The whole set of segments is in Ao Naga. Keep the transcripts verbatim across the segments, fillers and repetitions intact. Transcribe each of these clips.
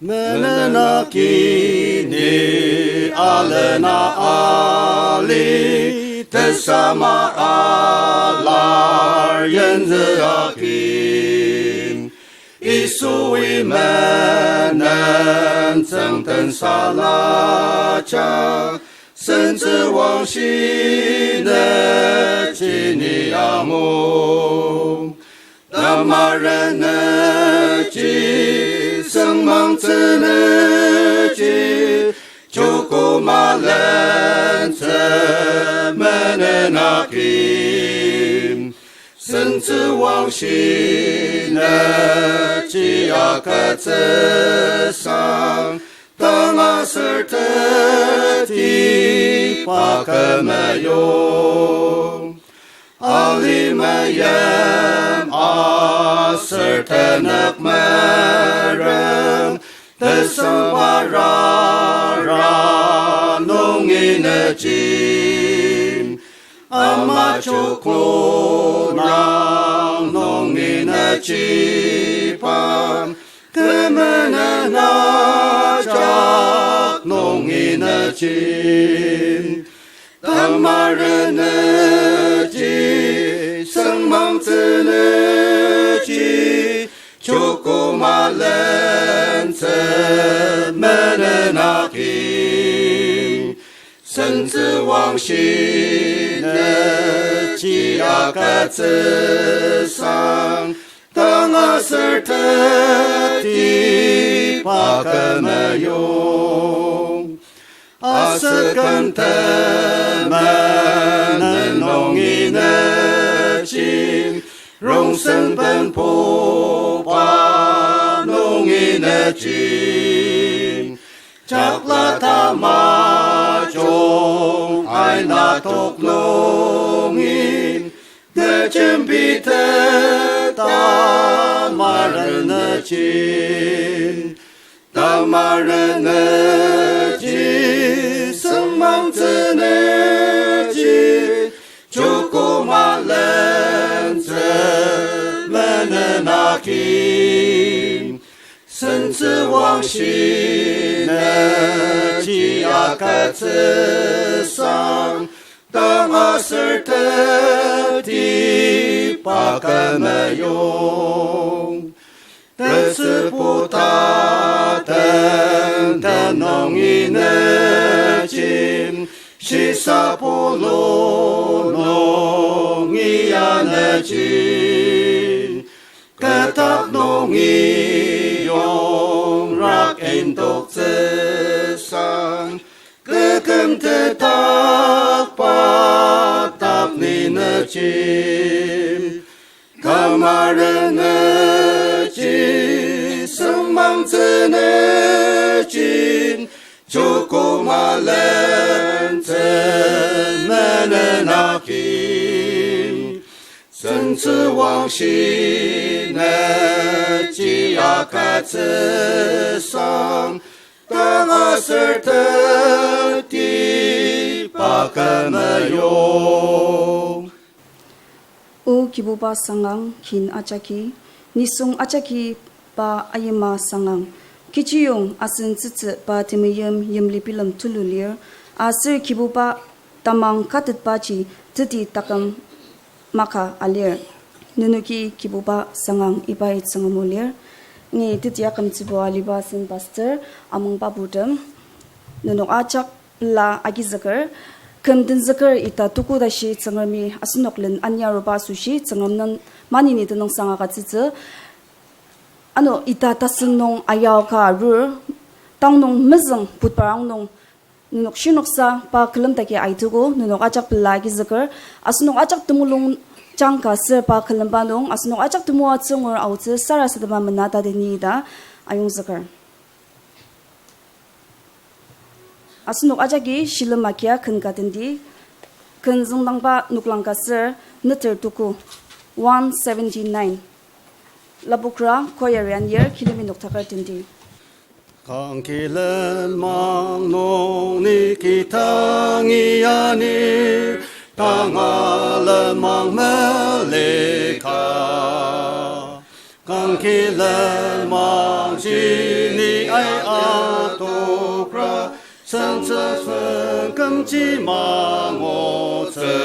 Menen aki ni alena ali, tesama alar yenzü aki. Yisui menen tsüngden salajak, sentsüwangshi nüji ni angu. Tamarenüji, sengmangtsünüji, joko malentsü menen aki. Sentsüwangshi nüji agütsüsa, tangaser teti pa kü meyong. Alima yim aser tenük merem, tesüngba rara nungi nüji. Ama joko nang nungi nüji pa, kü menen ajak nungi nüji. Tamarenüji, sengmangtsünüji, joko malentsü menen aki. Sentsüwangshi nüji agütsüsa, tangaser teti pa kü meyong. Aser küm temenen nungi nüji, rongsen benpoba nungi nüji. Jakla tamajung aina tok nungi, nüjembite tamarenüji. Tamarenüji, sengmangtsünüji, joko malentsü menen aki. Sentsüwangshi nüji agütsüsa, tangaser teti pa kü meyong. Tetsübu taten tenungi nüji, shisa pulu nungi ya nüji. Ketak nungi yongrak indoktsüsa, kü küm tetakba tak ni nüji. Tamarenüji, sengmangtsünüji, joko malentsü menen aki. Sentsüwangshi nüji agütsüsa, tangaser teti pa kü meyong. O Kibuba sangang kin ajaki, nisung ajaki pa ayima sangang. Kechiyong asen tsütsü pa temeim yimli bilem tulu lir, aser Kibuba tamang katetbaji teti taküm maka alir. Nenoki Kibuba sangang ibai Tsüngrem o lir. Ni teti akümtsübo aliba asen pastor amungba putem. Nenok ajak pela agizüker, küm tenzüker ita tuku tashi Tsüngremi asenok len ania aruba asoshi Tsüngrem nem maneni tenüngsang agütsütsü. Ano ita tasen nung ayao ka arur, tang nung mezüng putparang nung nenok shinoksa pa külemdagi aituku, nenok ajak pela agizüker, asenok ajak temulung jangka ser pa külemba nung, asenok ajak temoatsü ngur aotsü sarasadema mena tateni ta ayongzüker. Asenok ajaki shilem agia ken ka tendi, ken züngdangba noklang ka ser neter tuku, one seventy-nine. Lapokra choir anir kilemi noktaker tendi. Kangki lenmang nung ni kitangi anir, tanga lenmang melika. Kangki lenmangji ni ai Lemji mangutsü,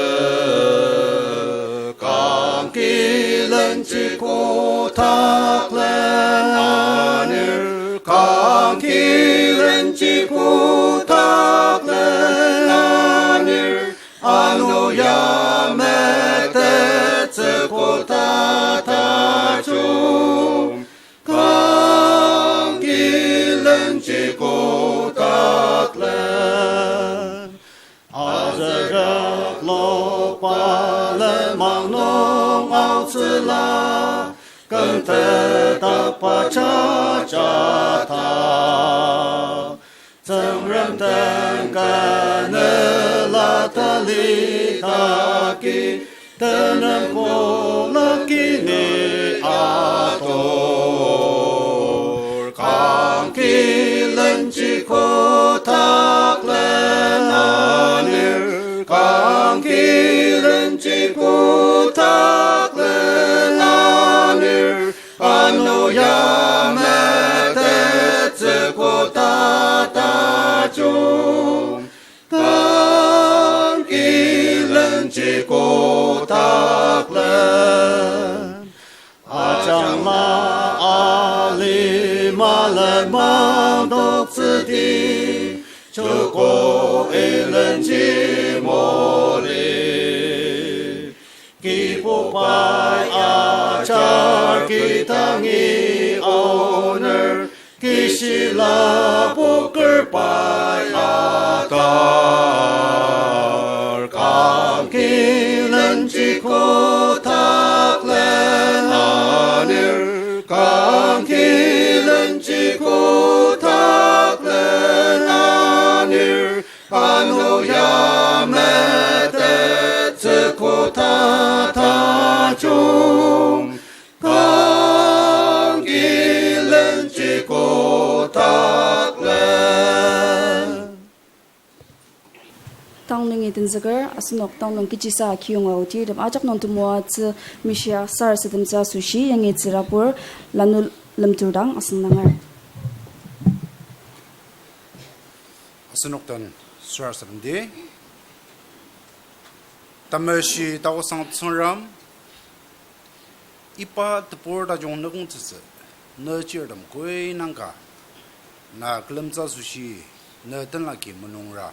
kangki lenji kotaklen anir, kangki lenji kotaklen anir, ano ya metettsü kotak tajung. Kangki lenji kotaklen, azürak lokba lenmang nung aotsüla, kümtet takba jaja ta. Tsüngrem den kenela tali taki, tenem kolaki ni ator. Kangki lenji kotaklen anir, kangki lenji kotaklen anir, ano ya metettsü kotak tajung. Kangki lenji kotaklen, ajangla alima lenmang toktsüdi, joko ilenji moli. Kibubai ajar kidangi aoner, kishila pokerbai atar. Kangki lenji kotaklen anir, kangki lenji kotaklen anir, ano ya metettsü kotak tajung. Kangki lenji kotaklen. Tang nungi tenzüker, asenok tang nung kechisa kiyonga otirtem ajak nung temoatsü mishia sarasademtsü asoshi yangi tsürabur lanur lemturdang asüngdanger. Asenok den sarasademdi. Temeshi taosang Tsüngrem, iba tebur tajung nükongtsütsü, ne chirtem koinangka, na külemtsü asoshi, ne tenlaki menungra.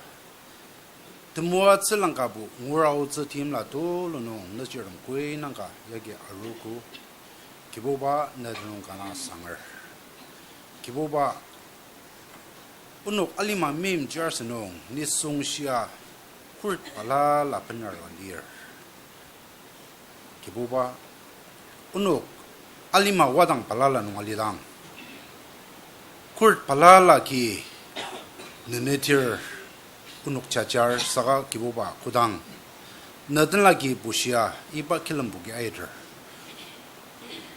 Temoatsü langkabo ngura aotsü timla tulu nung ne chirtem koinangka yagi arogo. Kibuba ne tenüng kanga sanger. Kibuba, onok alima meimchir asünung nisung shia kurt balala bener lir. Kibuba, onok alima wadang balala nung alidang, kurt balala ki nenetir onok jajar saka Kibuba kodang ne tenlaki bushia iba kilembo ki aiter,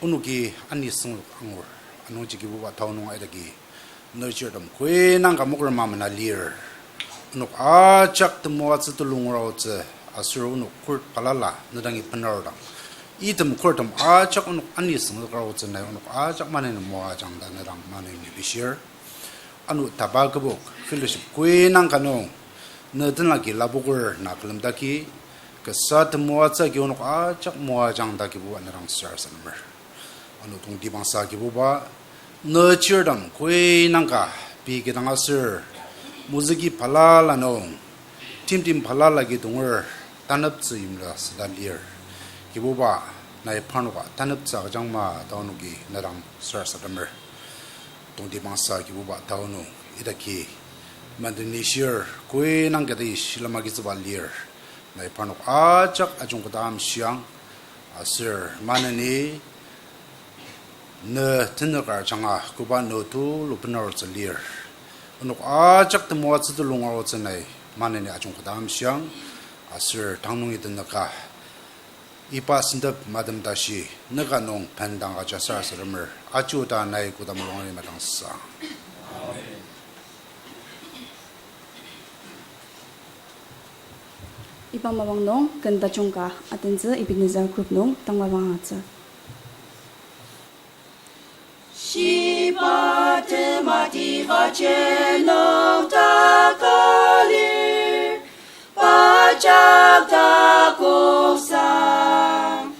onoki ani sünglok angur. Anungji Kibuba tao nung aidagi ne chirtem koinangka mokrema mena lir. Onok ajak temoatsü tulu ngura aotsü, aser onok kurt balala ne dangi bener arudang, item kurtem ajak onok ani sünglok aotsü nai onok ajak maneni moajang ta ne dang maneni bishir. Ano tapa kübok fellowship koinangka nung ne tenlaki lapoker na külemdaki, kasa temoatsü agi onok ajak moajang ta Kibuba ne dang sarasademer. Ano tongtibangsa Kibuba, ne chirtem koinangka pei kidang aser mozüki balala nung, timtem balala ki tonger, taneptsü yimla süda lir. Kibuba, nai parnoka taneptsü agüjangma ta onoki ne dang sarasademer. Tongtibangsa Kibuba tao nung idaki mandenishir koinangka ta shilem agitsüba lir. Nai parnok ajak ajungketa amshiang, aser maneni ne tenüker ajanga koba ne tulu bener arutsü lir. Onok ajak temoatsü tulu ngura aotsü nai maneni ajungketa amshiang, aser tang nungi tenüka iba sentep madem tashi nüka nung bendang aja sarasademer, aji oda nai koda mulung alima dang sang. Iba mapang nung ken tajung ka atentsü Ebenezer group nung tang mapang atsü. Shiba temati kaji nung taka lir, Taktakoksang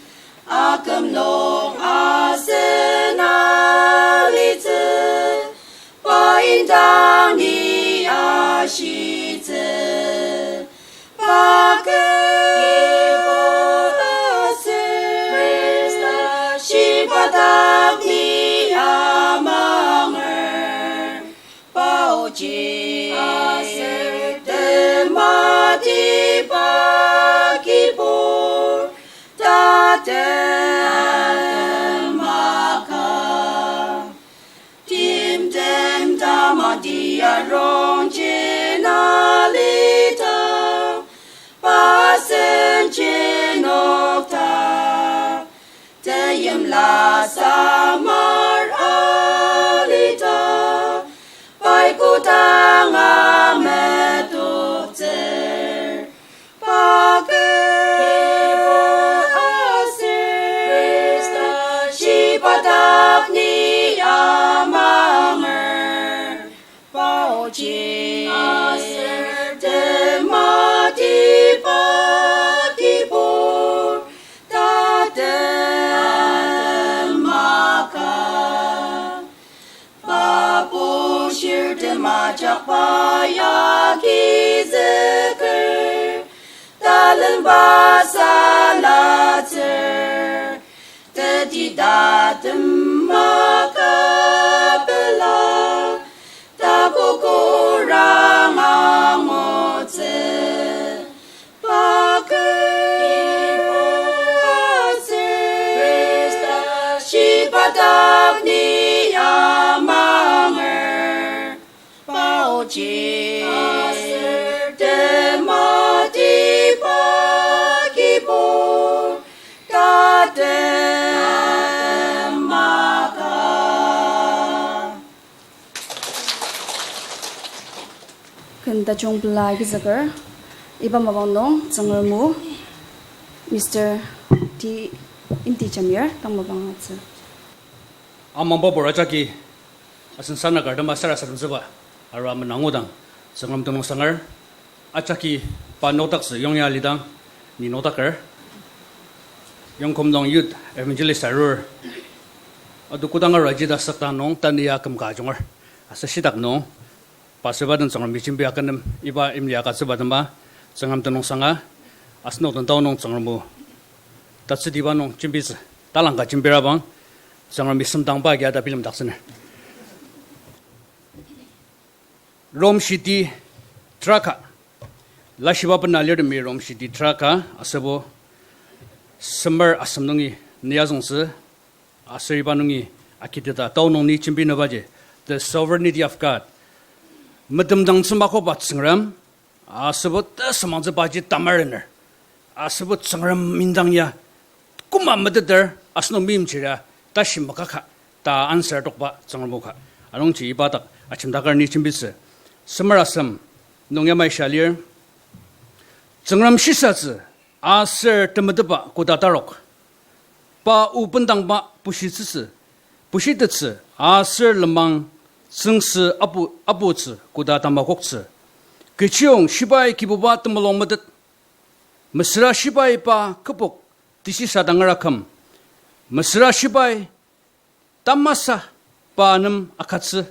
aküm nung asen alitsü, pa indang ni ashitsü. Pa kü aser Khrista shiba dak ni amanger. Paoji aser tematiba kibur tatem maka. Timtem tamati arong jena lita, pa sen jenokta. Teyimla samar alita, pai kodanga metuktsür. Pa kü aser Khrista shiba dak ni amanger. Paoji aser tematiba kibur tatem maka. Pa bushir tem ajak pa ya kizüker, talenba salatsür. Teti tatem maka pela, takokorang angutsü. Pa kü aser Khrista shiba dak ni amanger. Paoji aser tematiba kibur tatem maka. Ken tajung pela agizüker, iba mapang nung Tsüngrem o Mister T. Imti Jamir tang mapang atsü. Amangba pur ajaki asen sanaker tema sarasademtsüba arua menangudang Tsüngrem tenüng sanger, ajaki pa nokdaktsü yongya lidang ni nokdaker. Yongkum nung youth evangelist arur. Ado kodang arua jida sakdang nung tanü ya kümka ajunger. Aser shitak nung pastor ba den Tsüngremi jembi akünem iba imli agütsüba tema Tsüngrem tenüng sanga, asenok den tao nung Tsüngrem o tatsütiba nung jembitsü, talangka jembirabang Tsüngremi semdangba agi ata bilemdaktsüner. Rom shiti traka. Lashiba bena lirtemi Rom shiti traka, asübo semer asem nungi ni azüngtsü, aser iba nungi akiteta tao nung ni jembinübaji, the sovereignty of God. Metemdangtsü makoba Tsüngrem, asübo tesümangtsübaji tamarener. Asübo Tsüngrem indang ya koma meteter, asenok meimchir ya tashi makaka ta answer tokba Tsüngrem o ka. Anungji iba dak ajemdaker ni jembitsü. Semer asem nung yamai shia lir. Tsüngrem shisatsü aser temetetba koda tarok. Pa o bendangba bushitsütsü, bushitettsü aser lenmang tsüngsü apu-, aputsü koda tamakoktsü. Kechiyong shibai Kibuba temulung metet. Mesüra shibai pa kübok teshisadangera küm. Mesüra shibai tamasa pa nem agütsü,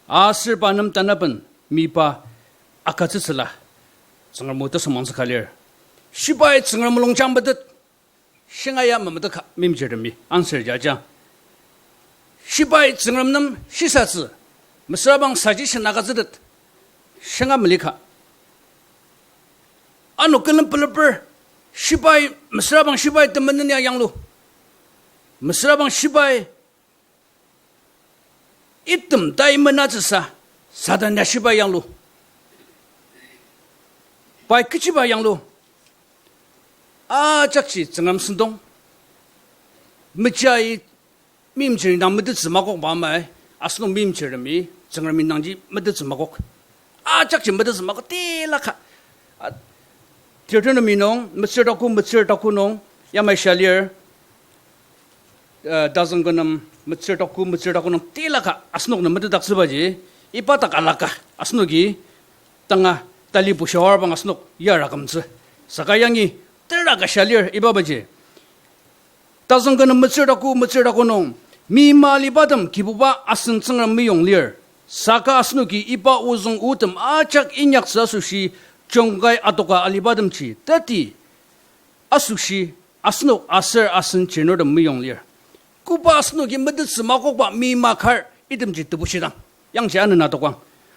aser pa nem tanaben mipa agütsütsüla. Tsüngrem o tesümangtsü ka lir. Shibai Tsüngrem mulungjang metet, shinga ya memeteka meimchirtemi answer jaja. Shibai Tsüngrem nem shisatsü, mesüra bang suggestion agütsütet, shinga melika. Ano kü nem peleper, shibai, mesüra bang shibai temenen ya yanglu. Mesüra bang shibai item tai menatsüsa, Satan ya shibai yanglu. Pai kechiba yanglu. Ajakji Tsüngrem sentong. Mejai meimchir indang metettsü makokba amai, asenok meimchirtemi Tsüngrem indangji metettsü makok. Ajakji metettsü makok tilaka. A, Deuteronomy nung, metsür taku, metsür taku nung yamai shia lir, eh, dazüng kü nem metsür taku, metsür taku nung tilaka asenok nem metetdaktsübaji, iba dak alaka asenoki tanga tali bushaor bang asenok yara kümtsü. Saka yangi tera ka shia lir iba baji. Tazüng kü nem metsür taku, metsür taku nung, mima alibatem Kibuba asen Tsüngrem meyong lir. Saka asenoki iba ozüng otem ajak inyaktsü asoshi, jungkai adoka alibatemji teti asoshi, asenok aser asen jenurtem meyong lir. Koba asenoki metettsü makokba mima kar itemji tebushidang, yangji anena tokang.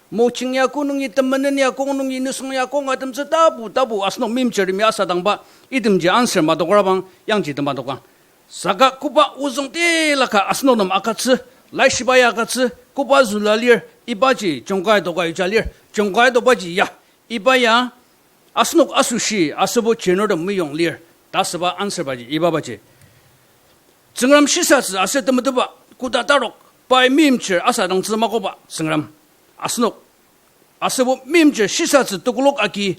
Mojing ya kong nungi, temenen ya kong nungi, nisung ya kong atemtsü tapu tapu asenok meimchirtemi asadangba itemji answer madokrabang yangji tema tokang. Saka koba ozüng tila ka asenok nem agütsü, laishiba ya agütsü, koba zülua lir, ibaji jungkai adoka yuja lir, jungkai adobaji ya, iba ya asenok asoshi asübo jenurtem meyong lir, ta asüba answer baji iba baji. Tsüngrem shisatsü aser temetetba koda tarok, pai meimchir asadangtsü makoba Tsüngrem. Asenok asübo meimchir shisatsü tekolak agi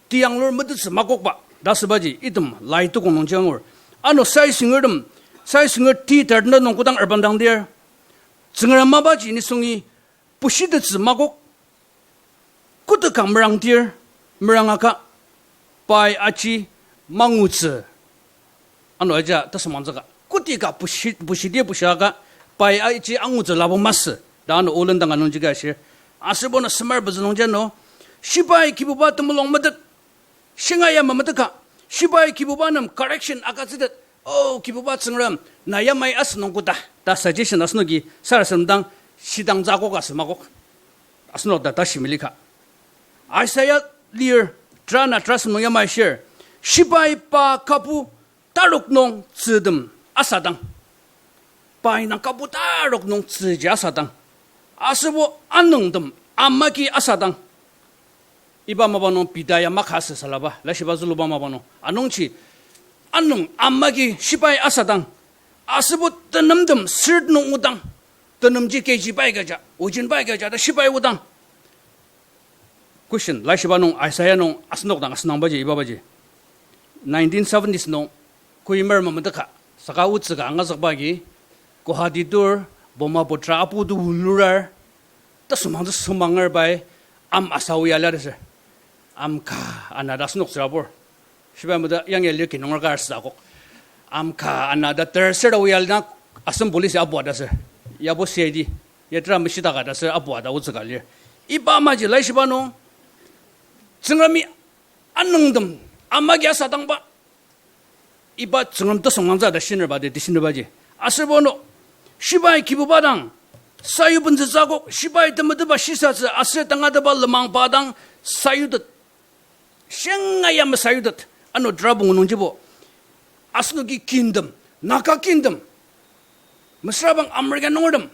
tiyanglur metettsü makokba ta asübaji item lai tukong nungji angur. Ano Saisüngertem, Saisünger ti tertena nung kodang erbamdang dir, Tsüngrem mapaji nisungi bushitettsü makok. Koteka merangdir, merangaka, pai aji mangutsü. Ano aja tasümangtsüka, koteka bushi, bushidir bushiaka, pai aji angutsü labo masü ta ano olen dang anungji ka ashir. Aser bo na semar pezü nungji ano, shibai Kibuba temulung metet, shinga ya memeteka, shibai Kibuba nem correction agütsütet, O Kibuba Tsüngrem, na yamai asü nung koda ta suggestion asenoki sarasademdang shidangtsü akok asü makok. Asenok ta tashi meli ka. Isaiah lir, tera na tera süm nung yamai ashir, shibai pa kabu tarok nung tzütem asadang, pai nung kabu tarok nung tzüji asadang, aser bo anüngtem amagi asadang. Iba mapa nung Pida ya maka asü salaba, laishiba züluba mapa nung. Anungji, anüng amagi shibai asadang, aser bo tenemtem sür nung odang, tenemji kechi pai kaja, ojin pai kaja ta shibai odang. Question, laishiba nung, Isaiah nung, asenok dang asenangbaji, iba baji. Nineteen seventies nung, Kohima memeteka, saka otsü ka angazükba agi, Guwahati tur, Brahmaputra apu tu ulurar, tasümangtsü sümanger pai, am asa oya lia ta ser. Am ka ana ta asenok tsürabur. Shibai meda yangi lir kinunger ka arsü akok. Am ka ana ta ter ser ta oya lia, asem police apua ta ser. Yabo C I D, ya tera meshitaka ta ser apua ta otsü ka lir. Iba amaji laishiba nung, Tsüngremi anüngtem amagi asadangba, iba Tsüngrem tasümangtsü ta shinerba, te, te shinerbaji. Aser bo no, shibai Kibuba dang sayubentsü akok, shibai temetetba shisatsü aser tangatetba lenmangba dang sayutet. Shinga ya mesayutet, ano tera pungu nungjibo. Asenoki kintem, Naga kintem, mesüra bang America nungertem,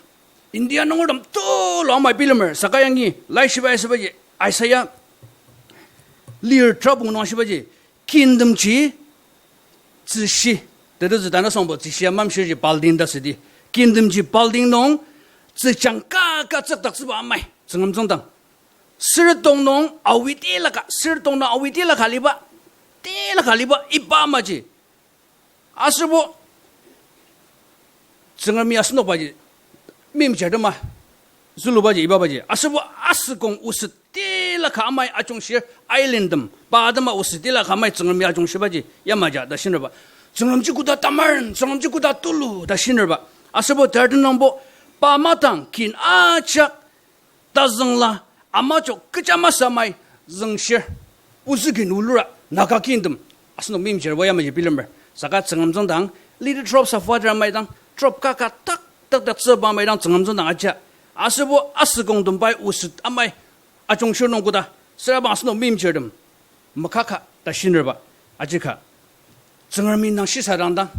India nungertem tulu amai bilemer, saka yangi laishiba ashibaji, Isaiah lir tera pungu nung ashibaji, kintemji tzüshi, tetezü tanü songbo tzüshi ya mamshirji building ta südi. Kintemji building nung tzüjang ka ka tsükdaktsüba amai, Tsüngrem tsüngdang. Sürtong nung awi tilaka, sürtong nung awi tilaka aliba, tilaka aliba iba amaji. Aser bo Tsüngremi asenokbaji meimchir tema zülubaji ibabaji. Aser bo asükong oset tilaka amai ajungshir, islandtem, pa atema oset tilaka amai Tsüngremi ajungshibaji yamaji ta shinerba. Tsüngremji koda tamaren, Tsüngremji koda tulu ta shinerba. Aser bo thirteen nungbo pa matang kin ajak tazüngla, amajok kecha masü amai züngshir, ozü kin ulura, Naga kintem, asenok meimchirba yamaji bilemer. Saka Tsüngrem tsüngdang, little drops of water amai dang, drop ka ka tak, tak, tak, tsüba amai dang Tsüngrem tsüngdang aja. Aser bo asükongtem pai oset amai ajungshir nung koda, süra bang asenok meimchirtem makaka ta shinerba, ajika. Tsüngremi nang shisadangdang,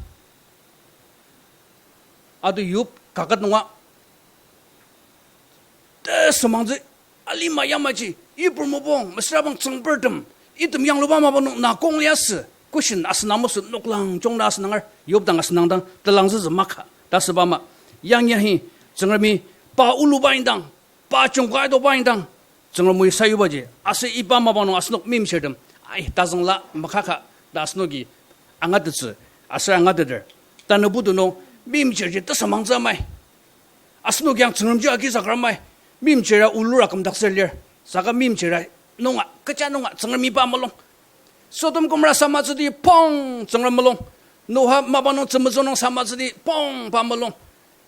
ato Yob kaket nunga, tesümangtsü alima yamaji, Ibur mopung, mesüra bang tsüngpertem, item yangluba mapa nung na kong liasü, question asüna masü noklang jungna asünanger, Yob dang asünangdang telangzüzü maka ta süba ama, yang yahi, Tsüngremi pa uluba indang, pa jungka adoba indang, Tsüngremi sayubaji, aser iba mapa nung asenok meimchirtem, ai, tazüngla makaka ta asenoki angatettsü, aser angateter. Tanü putu nung meimchirji tesümangtsü amai, asenok yang Tsüngremji agizakra amai, meimchira ulura kümdaktsür lir. Saka meimchira nunga, kecha nunga Tsüngremi pa mulung Sodom Gomorrah samatsüdi pong Tsüngrem mulung. Noa mapa nung tsümetsü nung samatsüdi pong pa mulung.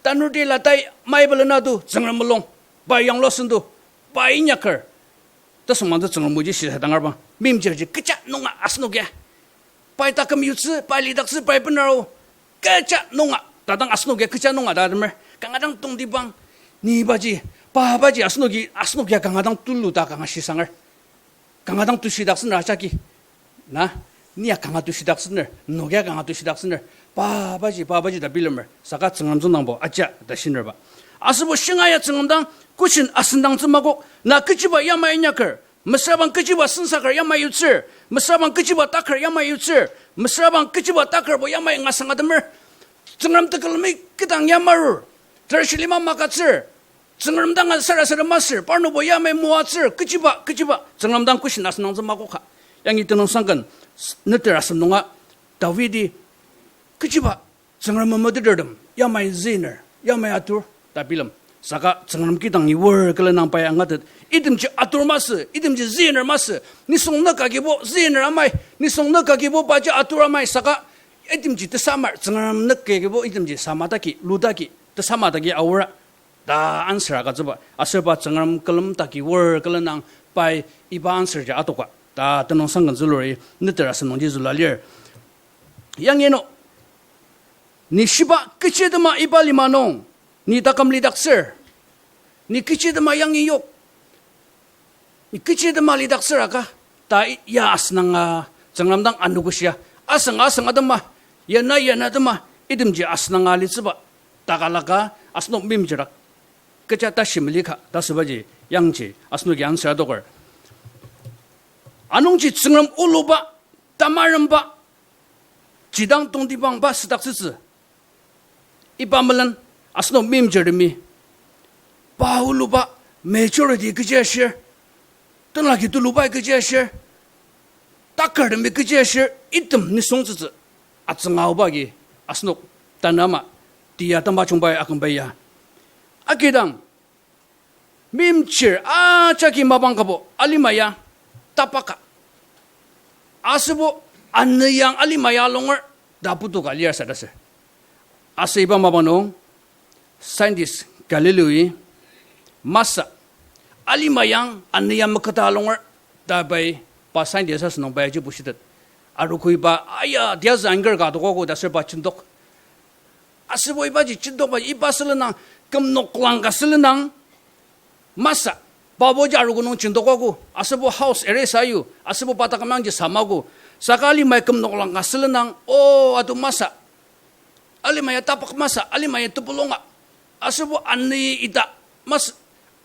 Tanurtila tai maibelena tu Tsüngrem mulung. Pa yanglu asen tu. Pa inyaker. Tasümangtsü Tsüngrem oji shisadang arbang. Meimchirji kecha nunga asenok ya. Pai taküm yutsü, pai lidaktsü, pai benaro. Kecha nunga, tadang asenok ya kecha nunga ta ademer. Kanga dang tongtibang, ni baji, pa baji asenoki, asenok ya kanga dang tulu ta kanga shisanger. Kanga dang tushidaktsüner ajaki. Na, ni ya kanga tushidaktsüner, nok ya kanga tushidaktsüner. Pa baji, pa baji ta bilemer. Saka Tsüngrem tsüngdangbo aja ta shinerba. Asübo shinga ya Tsüngrem dang question asüngdangtsü makok. Na kechiba yamai inyaker. Mesüra bang kechiba sensaker yamai yutsür. Mesüra bang kechiba taker yamai yutsür. Mesüra bang kechiba takerbo yamai ngasang ademer. Tsüngrem tekülemi kidang yamarur. Tershi lima makatsür. Tsüngrem dang sarasadem masür. Parnokbo yamai moatsür. Kechiba, kechiba. Tsüngrem dang question asüngdangtsü makoka. Yangi tenüngsangken, s-, neter asem nunga Davidi kechiba Tsüngrem memetetertem, yamai ziner, yamai atur, ta bilem. Saka Tsüngrem kidangi wor külenang pai angatet. Itemji atur masü, itemji ziner masü, nisung nük agibo ziner amai, nisung nük agibo paji atur amai, saka itemji tesamar, Tsüngrem nük agibo itemji samataki, lutaki, tesamataki aora. Ta answer agütsüba, aser pa Tsüngrem külem taki wor külenang pai iba answer ji atoka. Ta tenüngsangken zülur, neter asem nungji züla lir. Yangi no, ni shiba kechi atema iba lima nung, ni taküm lidaktsür, ni kechi atema yangi yok, ni kechi atema lidaktsür aka, ta i-, ya asünanga, Tsüngrem dang anogoshia, asüng asüng atema, yana yana atema, itemji asünanga litsüba, takalaka, asenok meimchirak, kecha tashi melika, ta asübaji, yangji, asenoki answer adoker. Anungji Tsüngrem oluba, tamaremba, jidang tongtibangba südaktsütsü. Iba melen, asenok meimchirtemi, pa oluba majority kechi ashir, tenlaki tulubai kechi ashir, takartemi kechi ashir, item nisungtsütsü, atsünga aoba agi, asenok tanü ama, tia tamajungbai akümbai ya. Akidang, meimchir ajaki mapang kübo alima ya tapaka. Asübo anü yang alima ya longer ta putu ka lir sa ta sür. Aser iba mapang nung scientist Galileo-i masü alima yang anü ya meketa longer ta pai pa scientist asünung pai aji bushitet. Arogo iba aya tiyazü anker ka adokogo ta sür pa jendok. Asübo ibaji jendokba iba sülenang, küm noklang ka sülenang, masü, pabo ja arogo nung jendokbago, asübo house arrest ayu, asübo pa taküm yangji samago, saka alimai küm noklang ka sülenang, o, atu masü, alimai ya tapak masü, alimai ya tepulonga, asübo ani ita, masü,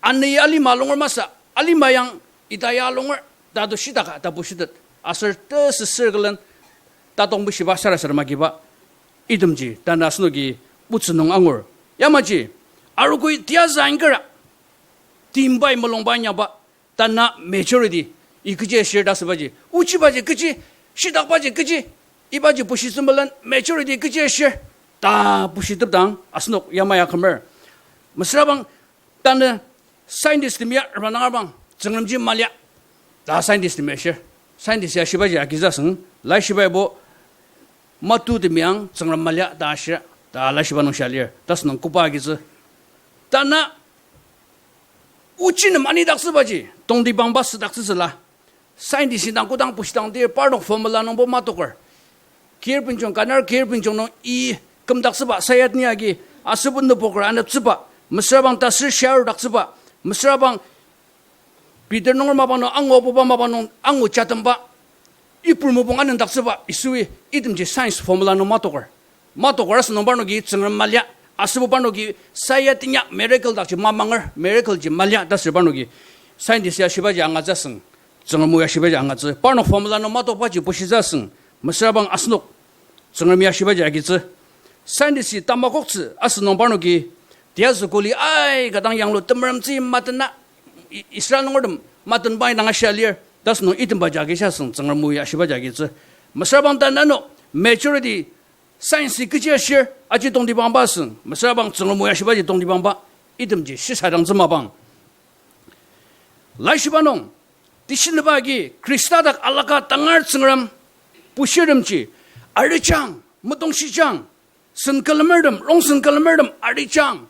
ani alima longer masü, alima yang ita ya longer, ta to shitaka, ta bushitet, aser tesüsür külen, tatong bushiba sarasadema kiba, itemji, tanü asenoki otsü nung angur. Yamaji, arogoi tiyazü angera, timbai mulungba inyakba, tanü majority, i kechi ashir ta asübaji, ochibaji kechi, shitakbaji kechi, ibaji bushitsü melen majority kechi ashir, ta bushitepdang asenok yamai akümer. Mesürabang tanü scientist temi ya repranga bang, Tsüngremji malia, ta scientist temi ashir. Scientist ya shibaji agizasüng, laishiba ibo, matutemi ang Tsüngrem malia ta ashir, ta laishiba nung shia lir, ta asünung koba agitsü. Tanü, ochi nem anidaktsübaji, tongtibangba südaktsütsüla. Scientist indang kodang bushidang dir parnok formula nungbo matoker. Kir benjong, kanar kir benjong nung i kümdaktsüba, sayat ni agi, asübo nüboker aneptsüba, mesürabang tasür shiarudaktsüba, mesürabang Peter nunger mapa nung angu, apuba mapa nung angu jatemba, Ibru mopung anendaktsüba, Yisui, itemji science formula nung matoker. Matoker asünung parnoki Tsüngrem malia, asübo parnoki sayat inya miracle dakji mamanger, miracle ji malia ta sür parnoki. Scientist ya shibaji angatsü asüng, Tsüngrem o ya shibaji angatsü. Parnok formula nung matokbaji bushitsü asüng, mesürabang asenok Tsüngrem ya shibaji agitsü. Scientist ji tamakoktsü asünung parnoki, tiyazü kuli aika dang yanglu temeremtsü matena, I-, Israel nungertem matenba indang ashia lir, ta asünung itembaji agisa asüng Tsüngrem o ya shibaji agitsü. Mesürabang tanü ano majority science kechi ashir, aji tongtibangba asüng, mesürabang Tsüngrem o ya shibaji tongtibangba, itemji shisadangtsü mapang. Laishiba nung, Tishinaba agi Khrista dak alaka tangar Tsüngrem bushirtemji arijang, metongshijang, sen külemertem, rongsen külemertem arijang.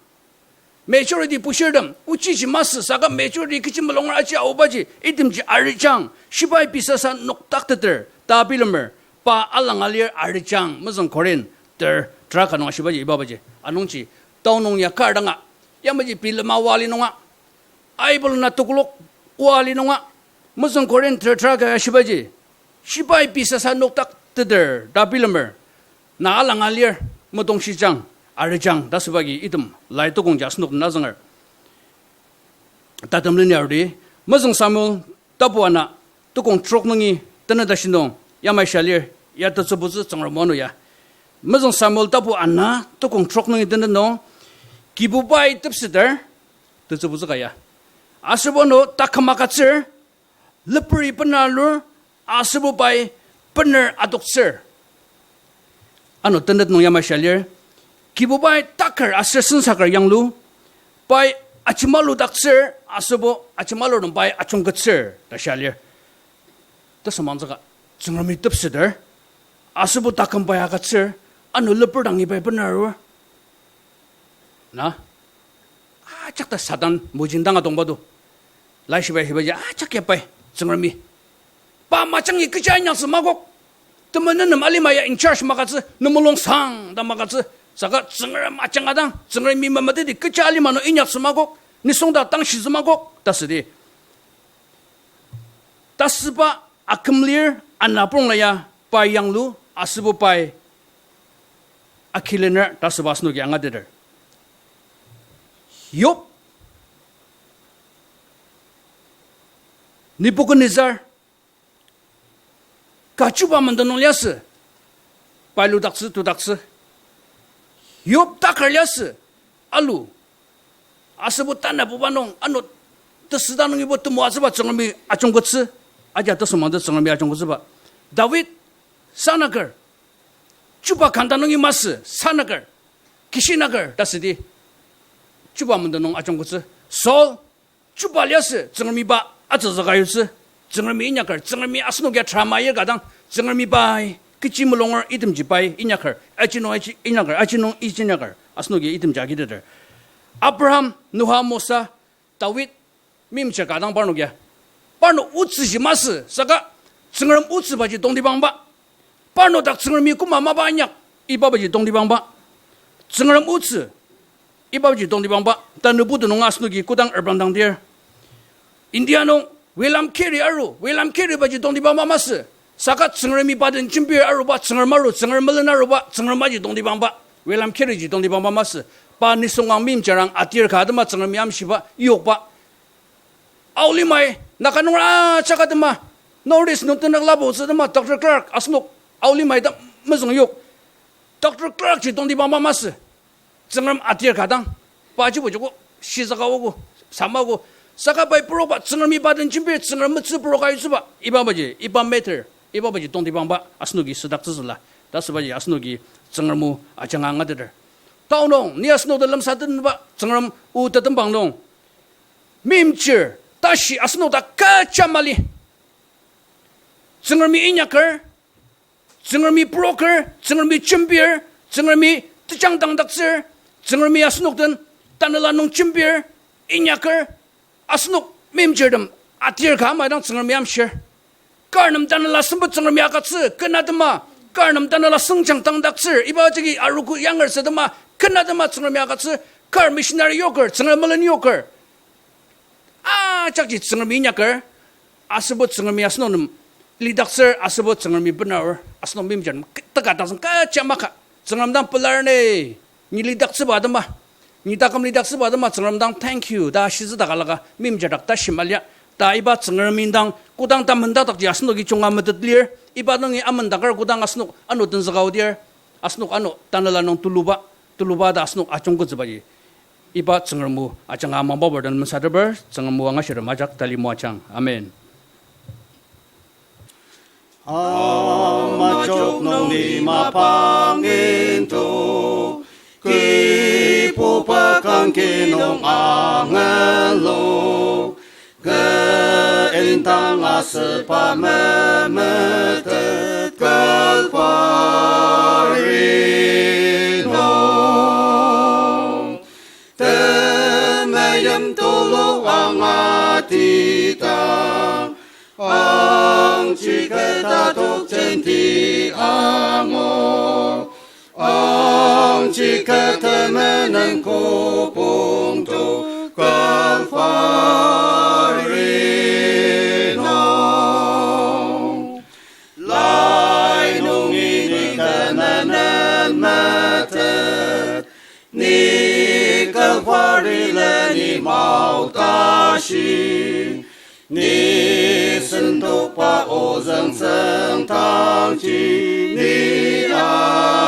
Majority bushirtem, ochiji masü saka majority kechi mulunger aji aobaji, itemji arijang, shibai pei sasa noktakteter, ta bilemer, pa alanga lir arijang, mezüng Korinth ter, tera ka nung ashibaji, ibabaji, anungji, tao nung ya kar danga, yamaji bilema oa li nunga, aibolena tekolak oa li nunga, mezüng Korinth ter tera ka ashibaji, shibai pei sasa noktakteter, ta bilemer, na alanga lir, metongshijang, arijang, ta süba agi item, lai tukongji asenok na zünger. Tatem leni arudi, mezüng Samuel, tapu ana, tukong trok nungi, tenet tashi nung, yamai shia lir, ya tetsübutsü Tsüngrem o ano ya. Mezüng Samuel tapu ana, tukong trok nungi tenet nung, Kibubai tepseter, tetsübutsü ka ya. Aser bo ano taküm agütsür, leperi bener alur, aser bo pai bener adoktsür. Ano tenet nung yamai shia lir, Kibubai takar aser sensaker yanglu, pai ajemaludaktsür, aser bo ajemalur nung pai ajungketsür, ta shia lir. Tesümangtsüka, Tsüngremi tepseter, aser bo taküm pai agütsür, ano leper dangi pai bener arur. Na? Ajak ta Satan mojing dang atongba do. Laishibai shibaji ajak ya pai, Tsüngremi. Pa majangi kecha inyaktsü makok. Temenen nem alima ya in charge magütsü, nemulung sang ta magütsü. Saka Tsüngrem ajanga dang, Tsüngremi memeteti kecha alima nung inyaktsü makok, nisung ta tangshitsü makok, ta südi. Tasüba aküm lir, ana prongla ya, pai yanglu, aser bo pai akilener, ta süba asenoki angateter. Yob, Nebuchadnezzar, ka chuba menden nung liasü, pai ludaktsü, tudaktsü. Yob takar liasü, alu. Aser bo tanabuba nung, ano tesüda nungibo temoatsüba Tsüngremi ajungketsü, aji tesümangtsü Tsüngremi ajungketsüba. David, sanaker, chuba kanda nungi masü, sanaker, kishinaker, ta südi, chuba menden nung ajungketsü. Saul, chuba liasü, Tsüngremi pa atsütsüka yutsü, Tsüngremi inyaker, Tsüngremi asenok ya drama yir ka dang, Tsüngremi pai, kechi mulunger itemji pai inyaker, aji nung aji inyaker, aji nung iji inyaker, asenoki itemji agiteter. Abraham, Noa, Mosa, David, meimchir ka dang parnok ya. Parnok otsüji masü, saka Tsüngrem otsübaji tongtibangba. Parnok dak Tsüngremi koma mapa inyak, ibabaji tongtibangba. Tsüngrem otsü, ibabaji tongtibangba. Tanü putu nung asenoki kodang erbang dang dir, India nung William Carey aru, William Carey baji tongtibangba masü. Saka Tsüngremi pa den jembir aruba, Tsüngrem aru, Tsüngrem melen aruba, Tsüngrem aji tongtibangba, William Carey ji tongtibangba masü. Pa nisung ang meimchir ang atir ka atema Tsüngremi amshiba, yokba. Aolimai, Naga nunger ajak atema, North East nung tenük lapotsü atema, Doctor Clark, asenok, aolimai ta mezüng yok. Doctor Clark ji tongtibangba masü. Tsüngrem atir ka dang, pa jibo joko, shizüka ogo, sama ogo. Saka pai purokba, Tsüngremi pa den jembir, Tsüngrem metsü purok ayutsüba, ibabaji, iba matter, ibabaji tongtibangba, asenoki südaktsütsüla. Ta sübaji asenoki Tsüngrem o ajanga angateter. Tao nung, ni asenok den lemsatenba, Tsüngrem o tetembang nung, meimchir, tashi asenok dak kecha mali. Tsüngremi inyaker, Tsüngremi puroker, Tsüngremi jembir, Tsüngremi tejangdangdaktsür, Tsüngremi asenok den tanela nung jembir, inyaker, asenok meimchirtem atir ka ama dang Tsüngremi amshir. Kar nem tanela sempet Tsüngremi agütsü, ken atema, kar nem tanela sengjang dangdaktsür, iba jagi arogo yanger setema, ken atema Tsüngremi agütsü, kar missionary yoker, Tsüngrem melen yoker. Ajakji Tsüngremi inyaker, aser bo Tsüngremi asenok nem lidaktsür, aser bo Tsüngremi benaor, asenok meimchir nem teka tasüng kecha maka, Tsüngrem dang pelar ni, ni lidaktsüba atema, ni taküm lidaktsüba atema, Tsüngrem dang thank you ta shitsü dak alaka, meimchir dak tashi malia, ta iba Tsüngrem indang, kodang ta mendakdakji asenoki junga metet lir, iba nungi amendaker kodang asenok ano tenzüka odir, asenok ano tanela nung tuluba, tuluba ta asenok ajungketsübaji. Iba Tsüngrem o ajanga mangbabar den mesateper, Tsüngrem o angashirtem ajak tali moajang. Amen. Amajok nung ni mapang intu, Kibuba kangki nung angelo, ke Indang asüba memetet Kalvari nung. Temeim tulu angatidang, angji keta tokjenti angur. Angji keta menen kübok to Kalvari nung. Lai nungi ni kü menen metet, ni Kalvari leni maotashi, ni sentokba ozüng tsüngdangji ni atenten.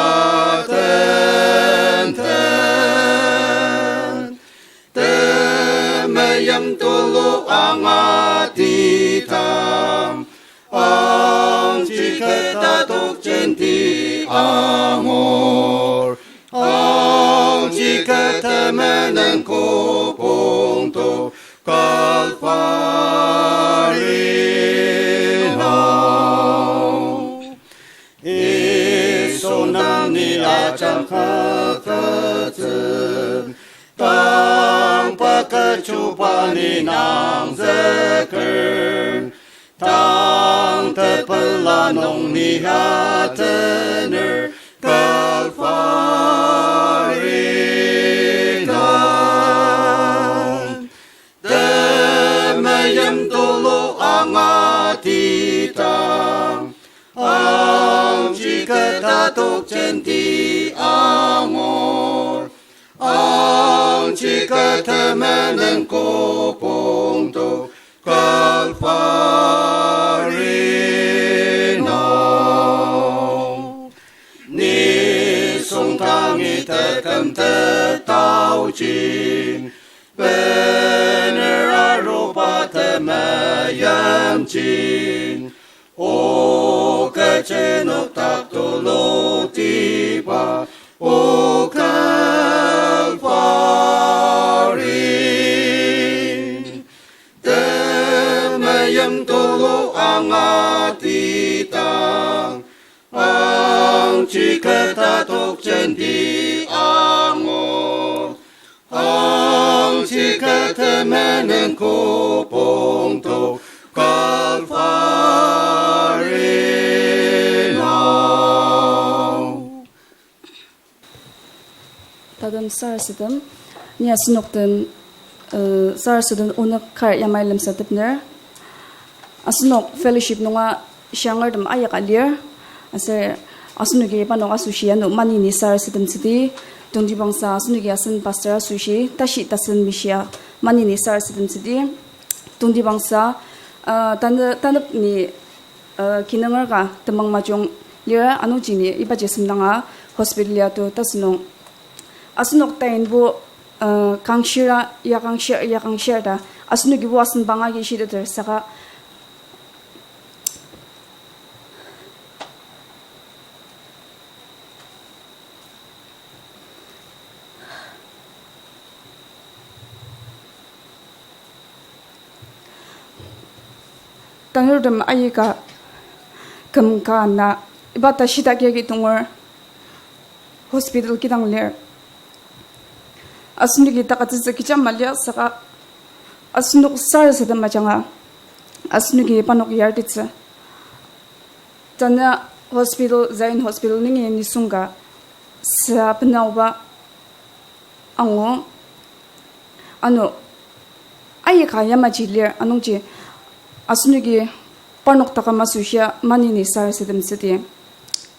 Temeim tulu angatidang, angji keta tokjenti angur. Angji keta menen kübok to Kalvari nung. Yisu nang ni ajak kaketsü, tangba kechiba ni nang züker. Tang tepela nung ni atener Kalvari nung. Temeim tulu angatidang, angji keta tokjenti angur. Angji keta menen kübok to Kalvari nung. Nisung tangi teküm tetaoji, bener aruba temeimji, o kechi nokdak tulutiba, o Kalvari. Temeim tulu angatidang, angji keta tokjenti angur. Angji keta menen kübok to Kalvari nung. Tatem sarasadem, ni asenok den, uh, sarasadem onük kar yamai lemsatepner. Asenok fellowship nunga shiangertem ayaka lir. Aser asenoki parnok asoshi ano maneni sarasademtsüdi. Tongtibangsa asenoki asen pastor asoshi tashi tasen mishia maneni sarasademtsüdi. Tongtibangsa, uh, tanü, tanep ni uh, kinunger ka temang majung lir anungji ni ibaji semdanga hospital ya to tasünung. Asenok tainbo, uh, kangshira, ya kangshir, ya kangshir ta. Asenokibo asen banga ki shiteter saka. Tanurtem aika küm ka na iba ta shitak yagi tonger hospital kidang lir. Asenoki takatsütsü kecha malia saka asenok sarasadem ajanga asenoki parnok yartitsü. Tanü hospital, Zion Hospital nungi nisung ka sa benaoba angu. Ano, aika yamaji lir anungji asenoki parnok taküm asoshia maneni sarasademtsüdi.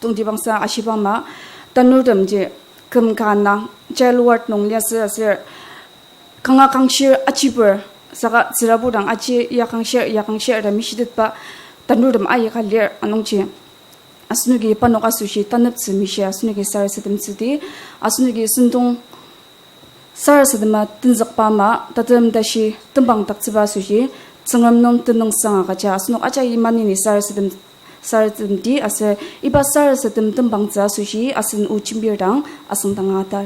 Tongtibangsa ashiba ama, tanurtemji küm ka na child ward nung liasü aser kanga kangshir achiper, saka tsürabur dang aji ya kangshir, ya kangshir ta mishitetba tanurtem aika lir anungji asenoki parnok asoshi taneptsü mishia asenoki sarasademtsüdi, asenoki sentong sarasadema tenzükba ama, tatem tashi tembangdaktsüba asoshi, Tsüngrem nung tenüngsang agüja asenok ajaki maneni sarasadem, sarasademdi aser iba sarasadem tembangtsü asoshi asen o jembir dang asüngdanga atar.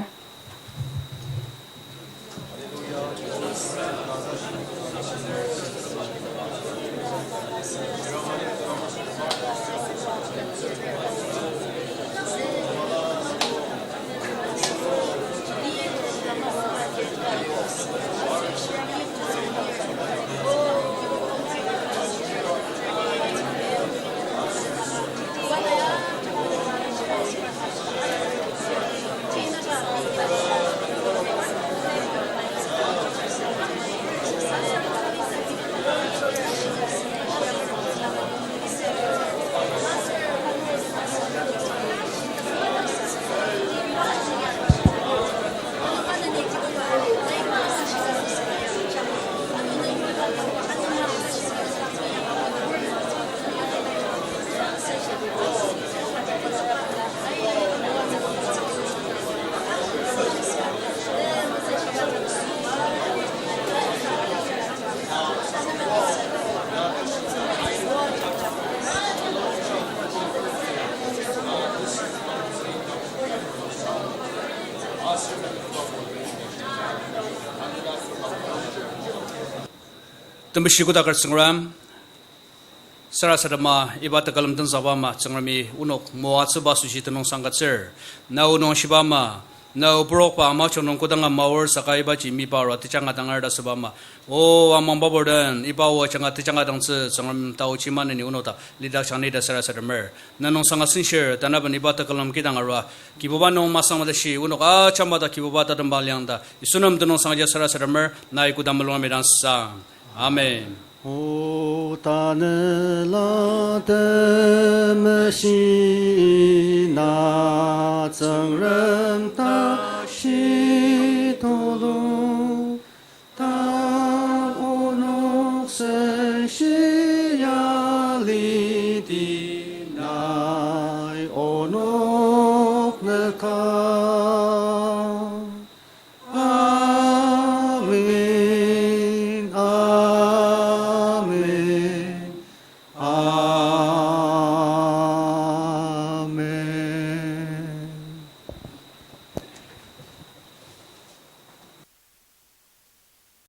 Temeshi kodaker Tsüngrem, sarasadema iba tekülem tenzükba ama Tsüngremi onok moatsüba asoshi tenüngsang agütsür. Na o nung shiba ama, na o purokba amajung nung kodanga maor saka ibaji miba arua tejanga dangar ta asüba ama, o amangba burden, iba o ajanga tejanga dangtsü Tsüngrem taochi maneni onok dak lidakjang ni ta sarasademer. Na nung sanga senshir, tanaben iba tekülem kidang arua Kibuba nung masang matashi, onok ajak mata Kibuba tatemba liang ta Yisu nem tenüngsang aja sarasademer, nai koda mulung amidang sang. Amen. O tanela temeshi na Tsüngrem tashi tulu, ta onok senshi ya liti nai onok nüka.